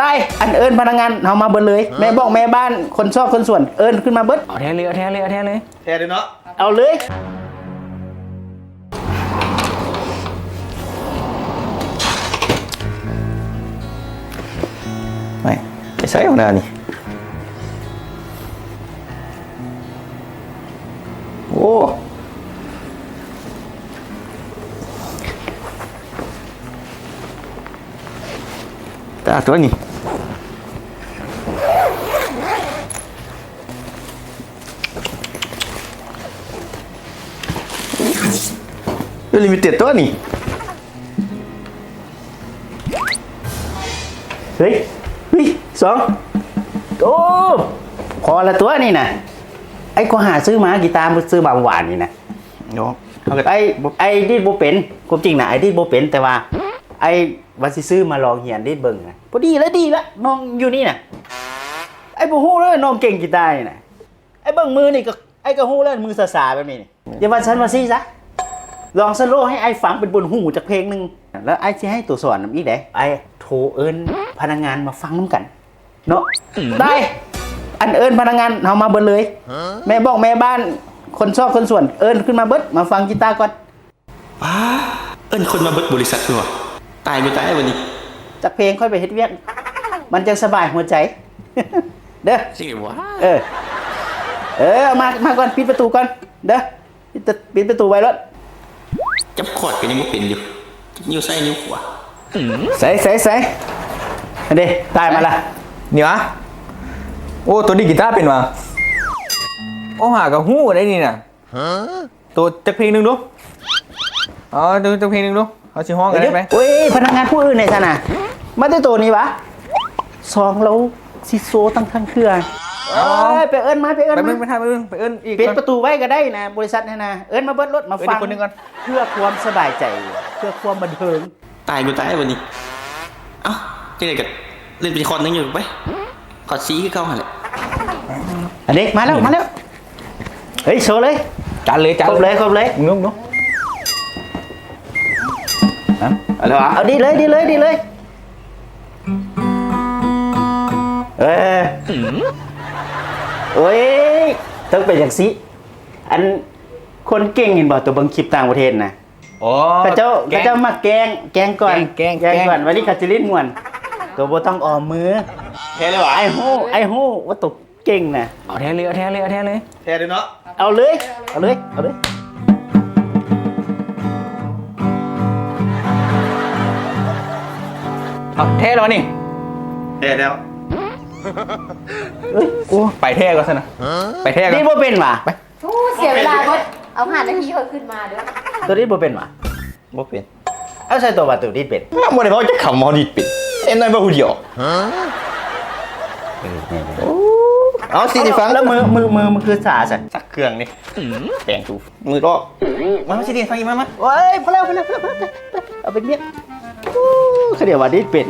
ຕາຍ ອັນເອີ້ນພະນັກງານເຮົາມາເບິດເລີຍ ແມ່ບອກແມ່ບ້ານ ຄົນຊອກຄົນສວນ ເອີ້ນຂຶ້ນມາເບິດ. ເອົາແທ້ເລີຍ ເອົາແທ້ເລີຍ ເອົາແທ້ເລີຍ. ແທ້ເດ້ເນາະ. ເອົາເລີຍ. ໄປ ໄປໃສຫົວໜ້ານີ້? ໂອ້ ຕາຕົວນີ້ ລິມິເຕັດຕົວນີ້. ເຮີ້ຍ ເຮີ້ຍ ສອງ ໂອ້ ພໍລະຕົວນີ້ນະ. ໄອ້ກໍຫາຊື້ມາ ກີຕາຊື້ມາວານນີ້ນະ. ເນາະ ເຮົາກໍ ໄອ້ ບໍ່ ໄອ້ດີດບໍ່ເປັນ ຄວາມຈິງນະ ໄອ້ດີດບໍ່ເປັນ ແຕ່ວ່າໄອ້ວ່າຊິຊື້ມາລອງຮຽນດີດເບິ່ງນະ. ພໍດີລະ ດີລະ ນ້ອງຢູ່ນີ້ນະ ໄອ້ບໍ່ຮູ້ເລີຍ ນ້ອງເກັ່ງກີຕານີ້ນະ. ໄອ້ເບິ່ງມືນີ້ກໍ ໄອ້ກໍຮູ້ແລ້ວ ມືຊາໆແບບນີ້ນີ້. ຢ່າວ່າຊັ້ນວ່າຊີ້ຊະ ລອງສະໂລໃຫ້ອ້າຍຟັງເປັນບົດຫູຈັກເພງໜຶ່ງ ແລ້ວອ້າຍຊິໃຫ້ໂຕສອນນຳອີກເດ້. ອ້າຍໂທເອີ້ນພະນັກງານມາຟັງນຳກັນເນາະ. ໄດ້ ອັນເອີ້ນພະນັກງານເຮົາມາເບິດເລີຍ ແມ່ບອກແມ່ບ້ານ ຄົນຊອກຄົນສວນ ເອີ້ນຂຶ້ນມາເບິດ ມາຟັງກີຕາກ່ອນ. ປ້າ ເອີ້ນຄົນມາເບິດບໍລິສັດເລີຍຫວາ? ຕາຍບໍ່ຕາຍບັດນີ້? ຈັກເພງ ຂ້ອຍໄປເຮັດວຽກ ມັນຈັ່ງສະບາຍຫົວໃຈເດີ. ຊິວ່າ ເອີ ເອີ ເອົາມາ ມາກ່ອນ ປິດປະຕູກ່ອນເດີ. ປິດ ປິດປະຕູໄວ້ໂລດ. ຈັບຄອດກໍຍັງບໍ່ເປັນຢູ່ ນິ້ວຊ້າຍນິ້ວຂວາ. ໃສ ໃສ ໃສ ອັນເດ ຕາຍມາລະ ນີ້ຫວາ? ໂອ້ ໂຕດີດກີຕາເປັນຫວາ? ໂອ້ ຫາກໍຮູ້ໄດ໋ນີ້ນະ. ໂຕຈັກເພງໜຶ່ງດູ. ເອົາ ໂຕຈັກເພງໜຶ່ງດູ ເຮົາຊິຮ້ອງກັນໄດ້ໄປ. ໂອ້ຍ ພະນັກງານຜູ້ອື່ນໃດຊັ້ນນະ ມາແຕ່ໂຕນີ້ຫວາ? ສອງ ລາວຊິໂຊຕັ້ງທັງເທື່ອ. ເອົາ ເອີຍ ໄປເອີ້ນມາ ໄປເອີ້ນມາ. ແປັບໜຶ່ງ ໄປຖາມ ໄປເອີ້ນ ໄປເອີ້ນອີກ ປິດປະຕູໄວ້ກໍໄດ້ນະ ບໍລິສັດຫັ້ນນະ. ເອີ້ນມາເບິດໂລດ ມາຟັງ ເອີ້ນອີກຄົນໜຶ່ງກ່ອນ ເພື່ອຄວາມສະບາຍໃຈ ເພື່ອຄວາມບັນເທີງ. ຕາຍບໍ່ຕາຍບັດນີ້? ເອົ້າ ຈັ່ງໃດກໍຫຼິ້ນໄປຄອດໜຶ່ງຢູ່ໄປ ຄອດສີ່ຄືເກົ່າຫັ້ນແຫຼະ. ອັນນີ້ມາແລ້ວ ມາແລ້ວ. ເຮີ້ຍ ໂຊເລີຍ ຈັດເລີຍ ຈັດ ຄົບເລີຍ ຄົບເລີຍ. ນຸ່ມໆ ເອົາເລີຍຫວາ? ເອົາ ດີດເລີຍ ດີດເລີຍ ດີດເລີຍ. ເອີ ໂອ້ຍ ຕ້ອງເປັນຈັ່ງຊີ້. ອັນ ຄົນເກັ່ງເຫັນບໍ່ ໂຕເບິ່ງຄລິບຕ່າງປະເທດນະ. ໂອ້ ເຂົາເຈົ້າ ເຂົາເຈົ້າມັກແກ້ງ ແກ້ງກ່ອນ ແກ້ງ ແກ້ງ ແກ້ງກ່ອນ ວັນນີ້ເຂົາຊິຫຼິ້ນມ່ວນ ໂຕບໍ່ຕ້ອງອ້ອມມື. ແທ້ເລີຍຫວາ? ອ້າຍຮູ້ ອ້າຍຮູ້ວ່າໂຕເກັ່ງນະ. ເອົາແທ້ເລີຍ ເອົາແທ້ເລີຍ ເອົາແທ້ເລີຍ. ແທ້ເລີຍເນາະ. ເອົາເລີຍ ເອົາເລີຍ ເອົາເລີຍ. ເອົາແທ້ແລ້ວນີ້. ແທ້ແລ້ວ. ໂອ້ ໄປແທ້ກ່ອນຊັ້ນນະ ໄປແທ້ກ່ອນ. ນີ້ບໍ່ເປັນຫວາ? ໄປ. ໂອ້ ເສຍເວລາເບິດ ເອົາຫ້ານາທີຄ່ອຍຂຶ້ນມາເດີ. ໂຕນີ້ບໍ່ເປັນຫວາ? ບໍ່ເປັນ. ເອົາໃສ່ຕົວວ່າໂຕນີ້ເປັນ. ບໍ່ໄດ້ເວົ້າຈັກຄຳວ່າເຮົາດີດເປັນ. ເອັນນ້ອຍເວົ້າຜູ້ດຽວ. ເອີ ແມ່ນໆ. ໂອ້ ເອົາຊິໄດ້ຟັງ. ແລ້ວມື ມື ມື ມືຄືຊາຊັ້ນ? ຊັກເຄື່ອງນີ້ ແປງຕູມືລອກ. ມາຊິໄດ້ຟັງອີກ ມາ ມາ. ໂອ້ຍ ພໍແລ້ວ ພໍແລ້ວ ພໍແລ້ວ ເອົາໄປວຽກ. ໂອ້ ຄັນດຽວວ່າດີດເປັນ.